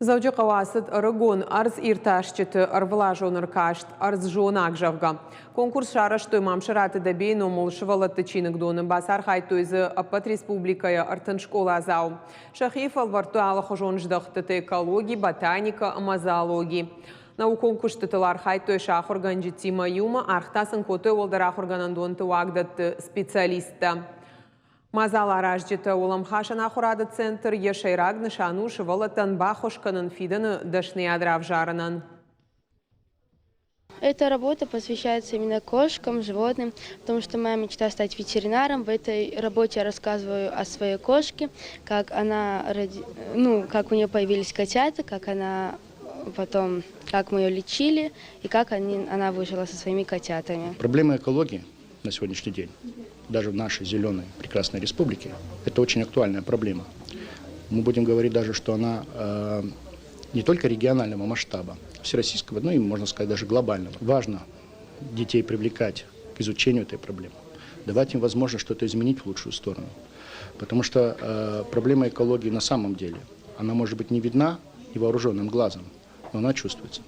Дзӕуджыхъӕуы ацыд ӕрыгон ӕрдз-иртасджыты ӕрвылазон ӕркаст «Ӕрдззонӕг», зӕгъгӕ. Конкурс сарӕзтой Мамсыраты Дӕбейы номыл сывӕллӕтты чиныгдоны. Бацархайдтой дзы ӕппӕт республикӕйы 30 скъоладзау. Сӕхи фӕлвӕрдтой алыхуызон здӕхтыты экологи, ботаникӕ ӕмӕ зоологи. Наукон куыстытыл архайдтой сӕ ахуыргӕнджытимӕ иумӕ, аргъ та сын кодтой уӕлдӕр ахуыргӕнӕндонты уагдӕтты специалисттӕ. Мадзаларазджытӕ уӕлӕмхасӕн ахуырады центр йӕ сӕйраг нысан у сывӕллӕттӕн баххуыс кӕнын фидӕны дӕсныйад равзарынӕн. Эта работа посвящается именно кошкам, животным, потому что моя мечта стать ветеринаром. В этой работе я рассказываю о своей кошке, как она, ну, как у нее появились котята, как она потом, как мы ее лечили и как она выжила со своими котятами. Проблема экологии на сегодняшний день, даже в нашей зеленой прекрасной республике, это очень актуальная проблема. Мы будем говорить даже, что она не только регионального масштаба, всероссийского, но и, можно сказать, даже глобального. Важно детей привлекать к изучению этой проблемы, давать им возможность что-то изменить в лучшую сторону. Потому что проблема экологии на самом деле, она может быть не видна невооруженным глазом, но она чувствуется.